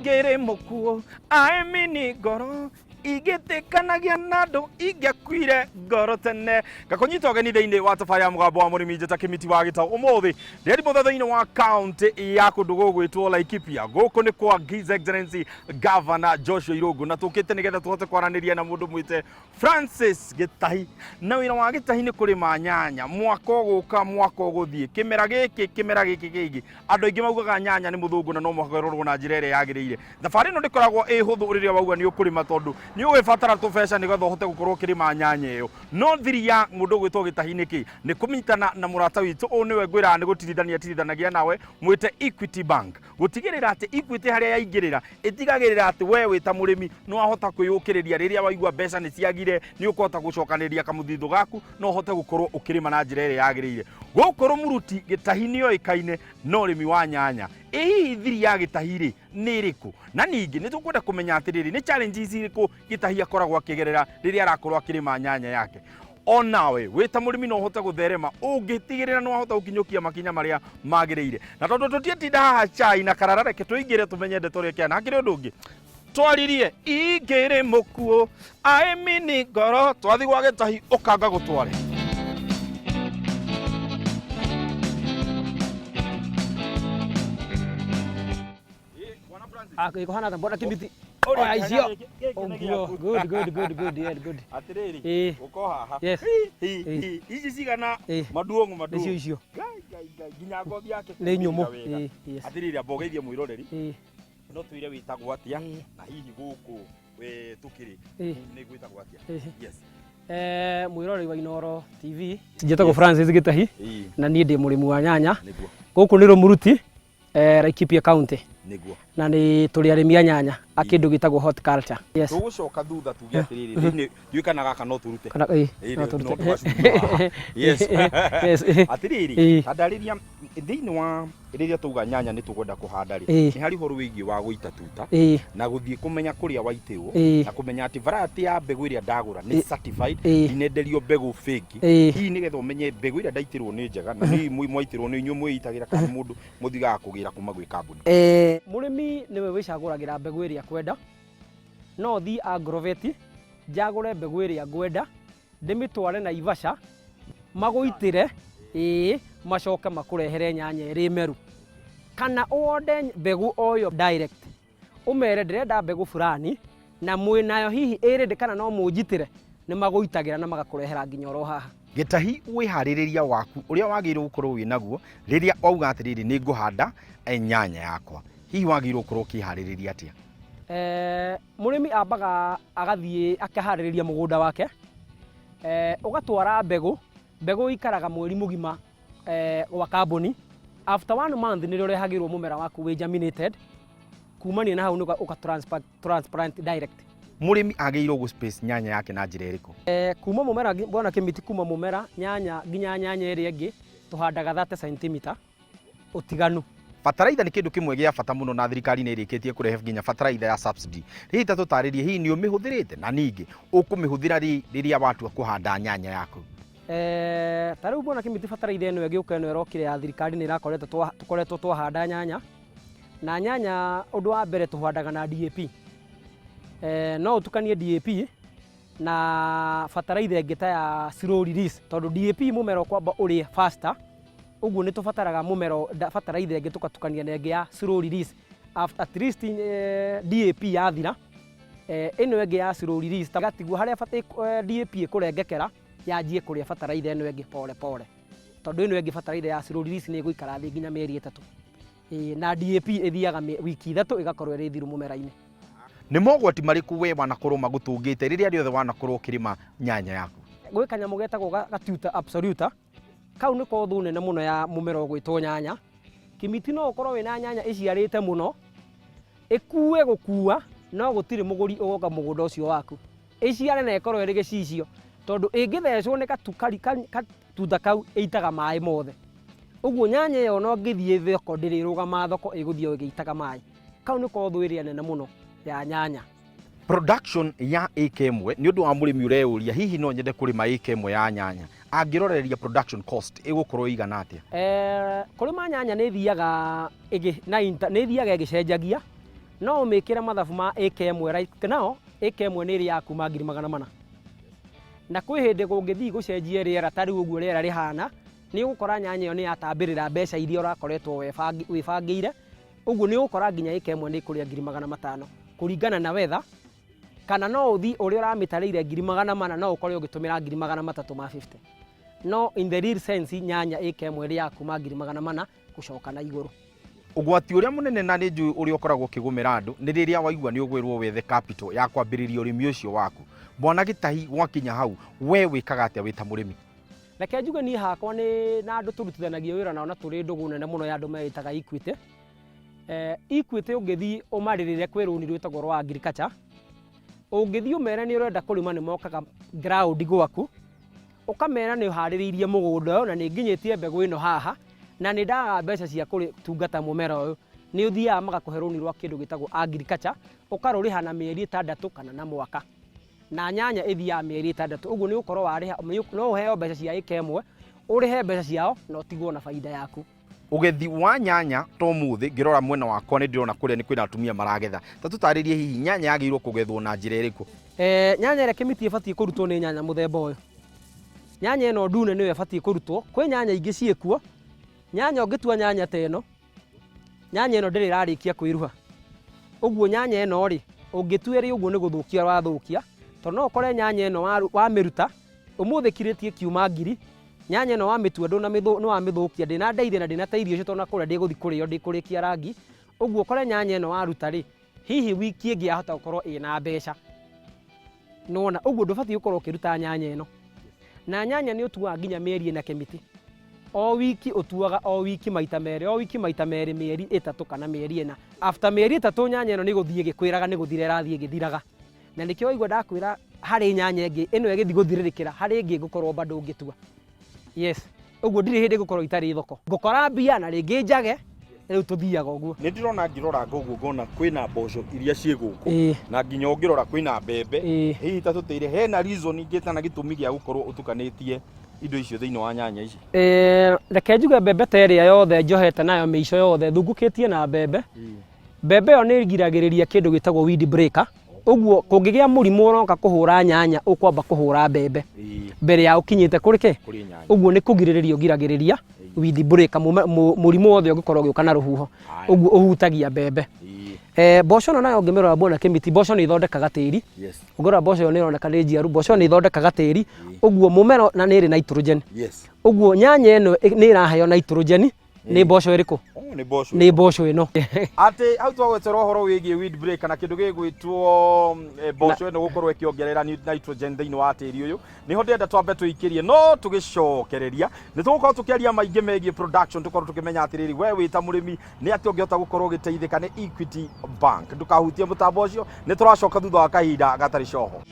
Ingĩrĩ mũkuũ aemini ngoro ingĩtĩkanagia na andũ ingĩakuire ngoro tene. Ngakũnyita ũgeni thĩinĩ wa tabarĩra ya Mũgambo wa Mũrĩmi, njĩta Kĩmiti wa Gĩtaũ. Ũmũthĩ ndĩrĩ mũthe thĩinĩ wa kaũntĩ ya kũndũ gũgwĩtwo Laikipia. Gũkũ nĩ kwa His Excellency Governor Joshua Irũngũ, na tũkĩte nĩgetha tũhote kwaranĩria na mũndũ mwĩte Francis Gĩtahi. Na wĩra wa Gĩtahi nĩ kũrĩma nyanya, mwaka ũgũka mwaka ũgũthiĩ, kĩmera gĩkĩ kĩmera gĩkĩ kĩngĩ. Andũ aingĩ maugaga nyanya nĩ mũthũngũ na no mũhaka ĩrorwo na njĩra ĩrĩa yagĩrĩire. Thabarĩ ĩno ndĩkoragwo ĩ hũthũ rĩrĩa wauga nĩ ũkũrĩma, tondũ nĩ ũgĩbatara tũbeca nĩgetha ũhote gũkorwo ũkĩrĩma nyanya ĩyo. No thiri ya mũndũ ũgwĩtwo Gĩtahi nĩ kĩ? Nĩ kũnyitana na mũrata witũ ũũ nĩwe ngwĩraga nĩ gũtirithania tirithanagia nawe, mwĩte Equity Bank. Gũtigĩrĩra atĩ Equity harĩa yaingĩrĩra ĩtigagĩrĩra atĩ we wĩ ta mũrĩmi nĩ wahota kwĩyũkĩrĩria rĩrĩa waigua mbeca nĩ ciagire, nĩ ũkũhota gũcokanĩrĩria kamũthithũ gaku na ũhote gũkorwo ũkĩrĩma na njĩra ĩrĩa yagĩrĩire. Gũkũ Rũmuruti Gĩtahi nĩoĩkaine na ũrĩmi wa nyanya. Ĩ hihi thiri ya Gĩtahi rĩ nĩ ĩrĩkũ? Na ningĩ nĩ tũkwenda kũmenya atĩrĩrĩ, nĩ challenges irĩkũ Gĩtahi akoragwo akĩgerera rĩrĩa arakorwo akĩrĩma nyanya yake. O nawe wĩ ta mũrĩmi no ũhote gũtherema ũngĩtigĩrĩra nĩ wahota gũkinyũkia makinya marĩa magĩrĩire. Na tondũ tũtiĩtinda haha chai na karara, reke tũingĩre tũmenye ndeto ũrĩa ĩkĩhana. Hakĩrĩ ũndũ ũngĩ twaririe, ingĩrĩ mũkuũ aemini ngoro, twathi gwa Gĩtahi ũkanga gũtware. Ah, ikuhana ta mbona Kimiti. Oya icio. Ũguo. Good, good, good, good, yeah, good. Atĩrĩrĩ, Ĩĩ. ũko haha. Yes. Hi, Ĩĩ. hi, ici cigana Ĩĩ. maduong'o maduong'o. Nĩcio icio. Ngai, ngai, ngai, nginya ngothi yake Nĩ nyũmũ. wega. Ĩĩ, yes. Atĩrĩrĩ, amba ũgeithie mwĩroreri. Ĩĩ. No twĩre wĩtagwo atĩa Ĩĩ. na hihi gũkũ tũkĩrĩ Ĩĩ. nĩ gwĩtagwo atĩa? Ĩĩ. Yes. Mwĩroreri wa Inooro TV. Njĩtagwo Francis Gĩtahi Ĩĩ, na niĩ ndĩ mũrĩmi wa nyanya. Nĩguo. Gũkũ nĩ Rũmuruti, Laikipia County. Nĩguo. Na nĩ tũrĩ arĩmi a nyanya a kĩndũ gĩtagwo horticulture. Yes. Tũgũcoka thutha tuge atĩrĩrĩ, thĩinĩ ndiũĩ kana gaka no tũrute. Kana ĩĩ, Ĩĩ, no no tũrute. tũgacumbia haha. Yes. Yes. Atĩrĩrĩ, Ĩĩ. ta ndarĩria thĩinĩ wa rĩrĩa tauga nyanya nĩ tũkwenda kũhanda rĩ, Ĩĩ. nĩ harĩ ũhoro wĩgiĩ wa gũita tuta na gũthiĩ kũmenya kũrĩa waitĩrwo na kũmenya atĩ variety ya mbegũ ĩrĩa ndagũra nĩ certified, ndinenderio mbegũ fake. Hihi nĩgetha ũmenye mbegũ ĩrĩa ndaitĩrwo nĩ njega, na hihi mwaitĩrwo nĩ inyuĩ mwĩitagĩra kana nĩ mũndũ mũthiaga kũgĩra kuma gwĩ kambuni? Mũrĩmi nĩwe wĩcagũragĩra mbegũ ĩrĩa akwenda. No thiĩ Agrovet njagũre mbegũ ĩrĩa ngwenda, ndĩmĩtware Naivasha magũitĩre, ĩĩ, macoke makũrehere nyanya ĩrĩ meru. Kana ũonde mbegũ o ĩyo direct, ũmere ndĩrenda mbegũ fulani na mwĩnayo hihi ĩ ready kana no mũnjitĩre, nĩ magũitagĩra na magakũrehera nginya oro haha. Gĩtahi wĩharĩrĩria waku ũrĩa wagĩrĩirwo gũkorwo wĩ naguo rĩrĩa wauga atĩrĩrĩ nĩ ngũhanda nyanya yakwa, hihi wagĩrĩirwo gũkorwo ũkĩharĩrĩria atĩa? Mũrĩmi ambaga agathiĩ akaharĩrĩria mũgũnda wake, ũgatwara mbegũ, mbegũ ĩikaraga mweri mũgima gwa kambuni. After one month nĩrĩo ũrehagĩrwo mũmera waku wĩ germinated, kumania na hau nĩ ũka transplant direct. Mũrĩmi agĩrĩirwo gũ space nyanya yake na njĩra ĩrĩkũ? Kuma mũmera, bwana Kĩmiti, kuma mũmera nyanya nginya nyanya ĩrĩa ĩngĩ tũhandaga 30 centimeter ũtiganu. Bataraitha nĩ kĩndũ kĩmwe gĩa bata mũno na thirikari nĩ ĩrĩkĩtie kũrehe nginya bataraitha ya subsidy. Hihi ta tũtarĩrie hihi nĩ ũmĩhũthĩrĩte na ningĩ ũkũmĩhũthĩra rĩ rĩrĩa watua kũhanda nyanya yaku? Ta rĩu bwana Kĩmiti, bataraitha ĩno ĩgĩũka ĩno ĩrokire ya thirikari nĩ ĩrakoretwo tũkoretwo twahanda nyanya, na nyanya ũndũ wa mbere tũhandaga na DAP. No ũtukanie DAP na bataraitha ĩngĩ ta ya slow release, tondũ DAP mũmera ũkwamba ũrĩe faster, ũguo nĩ tũbataraga mũmera bataraitha ĩngĩ tũgatukania na ĩngĩ ya slow release. After at least DAP yathira, ĩno ĩngĩ ya slow release gatigwo harĩa DAP ĩkũrengekera yanjie kũrĩa bataraitha ĩno ĩngĩ pole pole, tondũ ĩno ĩngĩ bataraitha ya slow release nĩ ĩgũikara thĩ nginya mĩeri 3. Na DAP ĩthiaga wiki 3 ĩgakorwo ĩrĩ thiru mũmera-inĩ. Nĩ mogwati marĩkũ we wanakorwo magũtũngĩte rĩrĩa rĩothe wanakorwo ũkĩrĩma nyanya yaku? Gwĩ kanyamũ getagwo gatuta absoluta, kau nĩko thũ nene mũno ya mũmera ũgwĩtwo nyanya. Kĩmiti no ũkorwo wĩna nyanya ĩciarĩte mũno, ĩkue gũkua, no gũtirĩ mũgũri ũgoka mũgũnda ũcio waku. Ĩciare na ĩkorwo ĩrĩ gĩcicio, tondũ ĩngĩthecwo nĩ gatuta kau ĩitaga maĩ mothe. Ũguo nyanya ĩyo ona ũngĩthiĩ thoko ndĩrĩrũgama thoko, ĩgũthiĩ o ĩgĩitaga maĩ. Kau nĩko thũ ĩrĩa nene mũno ya nyanya. Production ya ĩka ĩmwe, nĩ ũndũ wa mũrĩmi ũreyũria hihi no nyende kũrĩma ĩka ĩmwe ya nyanya, angĩrorereria production cost ĩgũkorwo ĩigana atĩa? Kũrĩma nyanya nĩ ĩthiaga nĩ ĩthiaga ĩgĩcenjagia. No ũmĩkĩre mathabu ma ĩka ĩmwe right now, ĩka ĩmwe nĩ ĩrĩ ya kuma 400,000. Na kwĩ hĩndĩ kũngĩthiĩ gũcenjie rĩera ta rĩu ũguo rĩera rĩhana, nĩ ũgũkora nyanya ĩyo nĩ yatambĩrĩra mbeca iria ũrakoretwo wĩbangĩire, ũguo nĩ ũgũkora nginya ĩka ĩmwe nĩ ĩkũrĩa 500,000 kũringana na weather, kana no ũthiĩ ũrĩa ũramĩtarĩire 400,000 no ũkore ũgĩtũmĩra 350,000. No in the real sense nyanya ĩka ĩmwe ĩrĩaga kuma 400,000 gũcoka na igũrũ. Ũgwati ũrĩa mũnene na nĩ njũĩ ũrĩa ũkoragwo ũkĩgũmĩra andũ nĩ rĩrĩa waigua nĩ ũgwĩrwo wethe capital ya kwambĩrĩria ũrĩmi ũcio waku. Bwana Gĩtahi gwakinya hau we wĩkaga atĩa wĩ ta mũrĩmi? Reke njuge niĩ hakwa nĩ na andũ tũrutithanagia wĩra nao na tũrĩ ndũgũ nene mũno ya andũ meĩtaga Equity. Equity ũngĩthiĩ ũmarĩrĩre kwĩ rũni rwĩtagwo rwa agriculture, ũngĩthiĩ ũmere nĩ ũrenda kũrĩma nĩ mokaga ground gwaku, ũkamera nĩ ũharĩrĩirie mũgũnda ũyũ na nĩ nginyĩtie mbegũ ĩno haha na nĩ ndaga mbeca cia kũtungata mũmera ũyũ, nĩ ũthiaga magakũhe rũni rwa kĩndũ gĩtagwo agriculture, ũkarũrĩha na mĩeri 6 kana na mwaka. Na nyanya ĩthiaga mĩeri 6, ũguo nĩ ũgũkorwo warĩha, no ũheo mbeca cia ĩka ĩmwe, ũrĩhe mbeca ciao na ũtigwo na baida yaku. Ũgethi wa nyanya ta ũmũthĩ ngĩrora mwena wakwa nĩ ndĩrona kũrĩa nĩ kwĩna atumia maragetha. Ta tũtarĩrie hihi nyanya yagĩrĩirwo kũgethwo na njĩra ĩrĩkũ? Nyanya ĩrĩa kĩmiti ĩbatiĩ kũrutwo nĩ nyanya mũthemba ũyũ. Nyanya ĩno ndune nĩyo ĩbatiĩ kũrutwo. Kwĩ nyanya ingĩ ciĩkuo, nyanya ũngĩtua nyanya ta ĩno, nyanya ĩno ndĩrĩ ĩrarĩkia kwĩruha. Ũguo nyanya ĩno rĩ, ũngĩtua ĩrĩ ũguo nĩ gũthũkia wathũkia, tondũ no ũkore nyanya ĩno wamĩruta, ũmũthĩ kirĩti ĩkiuma ngiri, nyanya ĩno wamĩtua nĩ wamĩthũkia, ndĩnandeithia na ndĩnateithia ũcio tondũ ona kũrĩa ndĩgũthiĩ kũrĩo ndĩkũrĩkia rangi, ũguo ũkore nyanya ĩno waruta rĩ, hihi wiki ĩngĩ yahota gũkorwo ĩna mbeca. Nĩwona, ũguo ndũbatiĩ gũkorwo ũkĩruta nyanya ĩno. Na nyanya nĩ ũtuaga nginya mĩeri ĩna kĩmiti. O wiki ũtuaga o wiki maita merĩ, o wiki maita merĩ mĩeri 3 kana mĩeri 4. After mĩeri 3 nyanya ĩno nĩ gũthiĩ ĩgĩkwĩraga nĩ gũthira ĩrathiĩ ĩgĩthiraga. Na nĩkĩo waigua ndakwĩra harĩ nyanya ĩngĩ, ĩno ĩgĩthiĩ gũthirĩrĩkĩra, harĩ ĩngĩ ngũkorwo bado ngĩtua. Yes, ũguo ndirĩ hĩndĩ ngũkorwo itarĩ thoko. Ngũkora mbia na rĩngĩ njage, rĩu tũthiaga ũguo. Nĩ ndĩrona ngĩrora ũguo ngona kwĩna mboco iria ciĩ gũkũ na nginya ũngĩrora kwĩna mbembe. Hihi ta tũtĩire hena reason ingĩ kana gĩtũmi gĩa gũkorwo ũtukanĩtie indo icio thĩinĩ wa nyanya ici? Reke njuge mbembe ta ĩrĩa yothe njohete nayo mĩico yothe thungukĩtie na mbembe. Mbembe ĩyo nĩ ĩgiragĩrĩria kĩndũ gĩtagwo weed breaker. Ũguo kũngĩgĩa mũrimũ ũroka kũhũra nyanya ũkwamba kũhũra mbembe mbere ya ũkinyĩte kũrĩ kĩ? Ũguo nĩ kũgirĩrĩria ũgiragĩrĩria weed breaker, mũrimũ wothe ũngĩkorwo ũgĩũka na rũhuho, ũguo ũhutagia mbembe. Mboco ĩno nayo ũngĩmĩrora bwana Kĩmiti, mboco nĩ ĩthondekaga tĩri. Ũngĩrora mboco ĩyo nĩ ĩroneka nĩ njiaru, mboco nĩ ĩthondekaga tĩri, ũguo mũmera na nĩ ĩrĩ nitrogen. Ũguo nyanya ĩno nĩ ĩraheo nitrogen nĩ mboco ĩrĩkũ? Oh, nĩ mboco. Nĩ mboco ĩno. Atĩ hau twagwetera ũhoro wĩgiĩ weed break kana kĩndũ gĩgwĩtwo mboco ĩno gũkorwo ĩkĩongerera nitrogen thĩinĩ wa tĩri ũyũ, nĩho ndĩrenda twambe tũikĩrie, no tũgĩcokereria nĩ tũgũkorwo tũkĩaria maingĩ megiĩ production, tũkorwo tũkĩmenya atĩrĩrĩ, we wĩ ta mũrĩmi nĩ atĩa ũngĩhota gũkorwo ũgĩteithĩka nĩ Equity Bank. Ndũkahutie mũtambo ũcio, nĩ tũracoka thutha wa kahinda gatarĩ coho.